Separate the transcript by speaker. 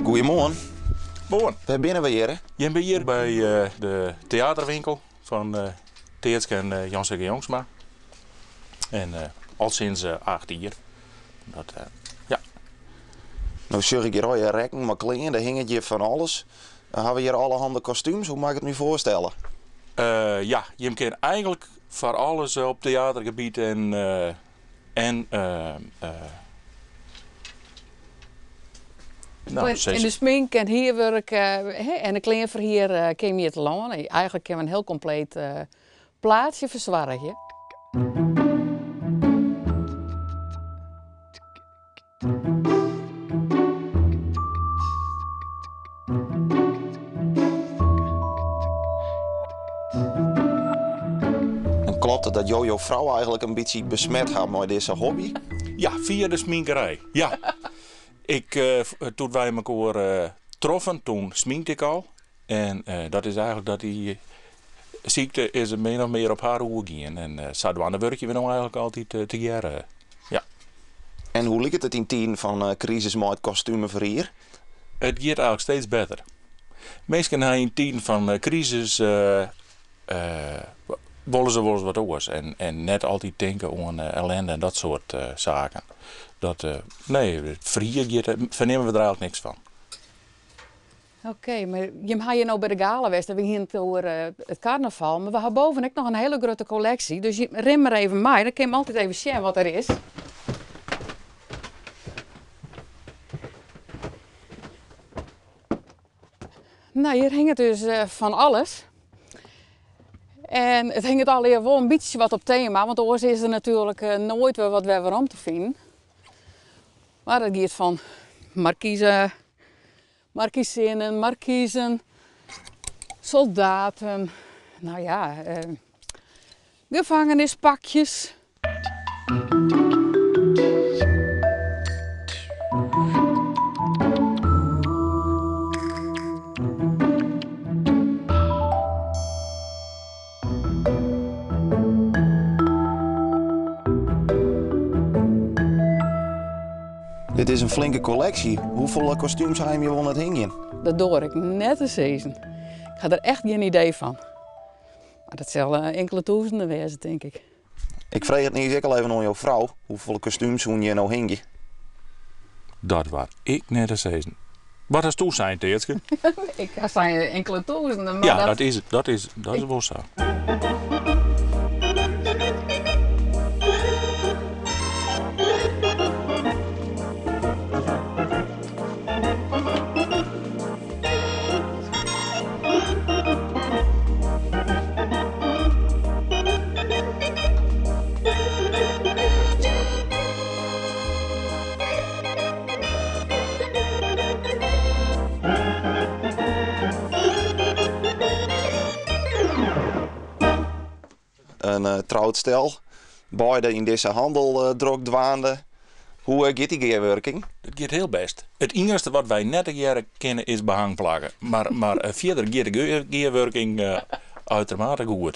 Speaker 1: Goeiemoarn.
Speaker 2: Moarn.
Speaker 1: Wêr binne we hjir?
Speaker 2: Jim binne hjir by de teaterwinkel fan Teatske en Jan Sikke Jongsma. En al sinds 8 jier. Dat, ja.
Speaker 1: No sjoch ik hjir al rekken mei klean, der hinget hjir fan alles. Dan hawwe we hjir allerhande kostúms, hoe moat ik it my foarstelle?
Speaker 2: Ja, jim kinne eigentlik foar alles op teatergebiet en en nou,
Speaker 3: En de smink en hierwurk en de kleanferhier kin hjir telâne. Eigentlik kinne we in hiel kompleet plaatsje fersoargje.
Speaker 1: En kloppet it dat jo jo frou eigentlik in bytsje besmet ha mei dizze hobby?
Speaker 2: Ja, fia de sminkerij. Ja. Ik, doe't wy mekoar troffen, toen sminkte ik al. En dat is eigentlik dat dy sykte is min of mear op har oergien. En sadwaande wurkje we no eigentlik altyd tegearre. Ja.
Speaker 1: En hoe liket it yn tiden fan krisis mei it kostumeferhier?
Speaker 2: It giet eigentlik steeds better. Minsken ha yn tiden fan krisis wolle se wolris wat oars en net altyd tinke oan ellende en dat soart saken. Dat, nee, it ferhier giet, fernimme we der eigentlik niks fan.
Speaker 3: Oké, mar jim ha hjir no by de gala west en we hienen it oer it karnaval, mar we ha boven ek noch in hiele grutte kolleksje, dus rin mar even mei, dan kinne we altyd even sjen wat der is. No, hjir hinget dus fan alles. En it hinget allegear wol in bytsje wat op tema, want oars is der natuerlik noait wer wat wer werom te finen. Mar it giet fan markizen, markizinnen, markizen, soldaten, no ja, gevangennispakjes.
Speaker 1: Dit is in flinke kolleksje. Hoefolle kostúms ha jim hjir wol net hingjen?
Speaker 3: Dat doar ik net te sizzen. Ik ha der echt gjin idee fan. Mar dat sil inkele tûzenen wêze, tink ik.
Speaker 1: Ik frege it niis ek al even oan jo frou. Hoefolle kostúms soene hjir no hingje?
Speaker 2: Dat doar ik net te sizzen. Wat hasto sein, Teatske?
Speaker 3: Ik ha sein inkele tûzenen, mar
Speaker 2: Ja, dat is, dat is, dat is wol sa.
Speaker 1: In troud stel, beide yn dizze handel drok dwaande. Hoe giet dy gearwurking?
Speaker 2: It giet hiel bêst. It iennichste wat wy net tegearre kinne is behang plakke. Mar fierder giet de gearwurking uitermate goed.